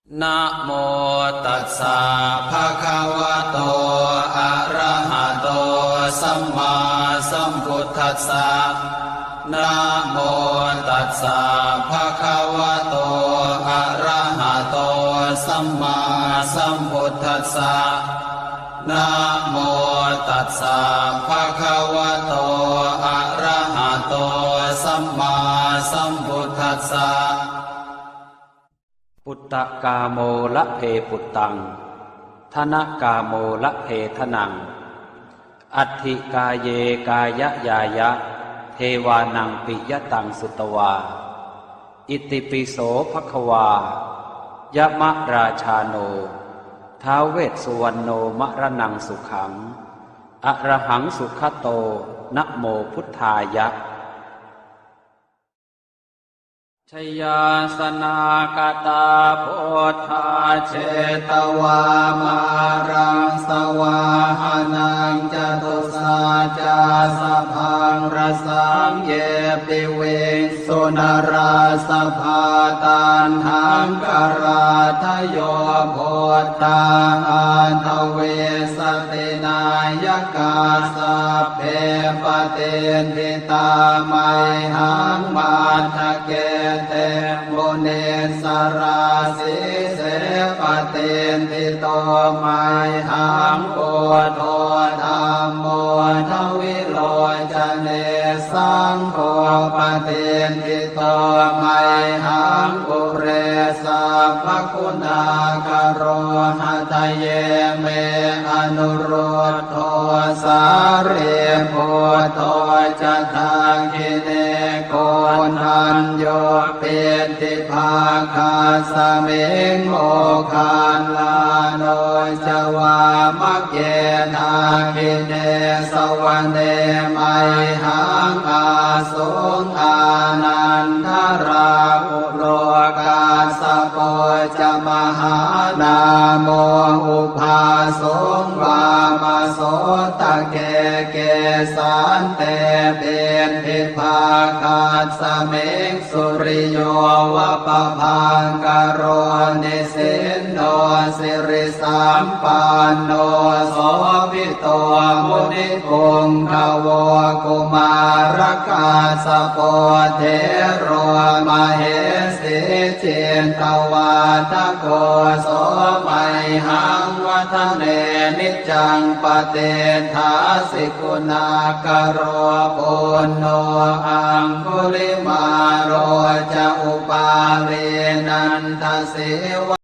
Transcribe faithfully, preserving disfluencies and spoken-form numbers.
Namo tassa bhagavato arahato sammāsambuddhassa. Namo tassa bhagavato arahato sammāsambuddhassa. Namo tassa bhagavato arahato sammāsambuddhassa. Puttakāmo labhe puttaṃ, dhanakāmo labhe dhanaṃ, atthi kāye kāyañāya, devānaṃ piyataṃ sutvā. Itipi so bhagavā, yamarājāno, ท้าว Vessuvaṇṇo, maraṇaṃ sukhaṃ, arahaṃ sugato, namo buddhāya. Jayāsanākatā buddhā jetvā māraṃ savāhanaṃ, catusaccāsabhaṃ rasaṃ ye piviṃsu narāsabhā. Taṇhaṅkarādayo buddhā aṭṭhavīsati nāyakā, sabbe patiṭṭhi tā mayhaṃ matthake te munissarā. Sīse patiṭṭhito mayhaṃ buddho dhammo dvilocane, saṅgho patiṭṭhito mayhaṃ ure sabbaguṇākaro. Hadaye me anurud dho sārīputto ca dakkhiṇe, koṇḍañño piṭṭhibhāgasmiṃ moggallāno ca vāmake. Dakkhiṇe savane mayhaṃ āsuṃ ānandarāhu lo, kassapo ca mahānāmo ubhāsuṃ vāmasotake. Kesante piṭṭhibhāgasmiṃ suriyo va pabhaṅkaro, nisinno sirisampanno sobhi to munipuṅgavo. Kumārakassapo thero mahesī cittavādako, so mayhaṃ vadane niccaṃ patiṭṭhāsi guṇākaro. Puṇṇo aṅgulimālo ca upālī nandasīva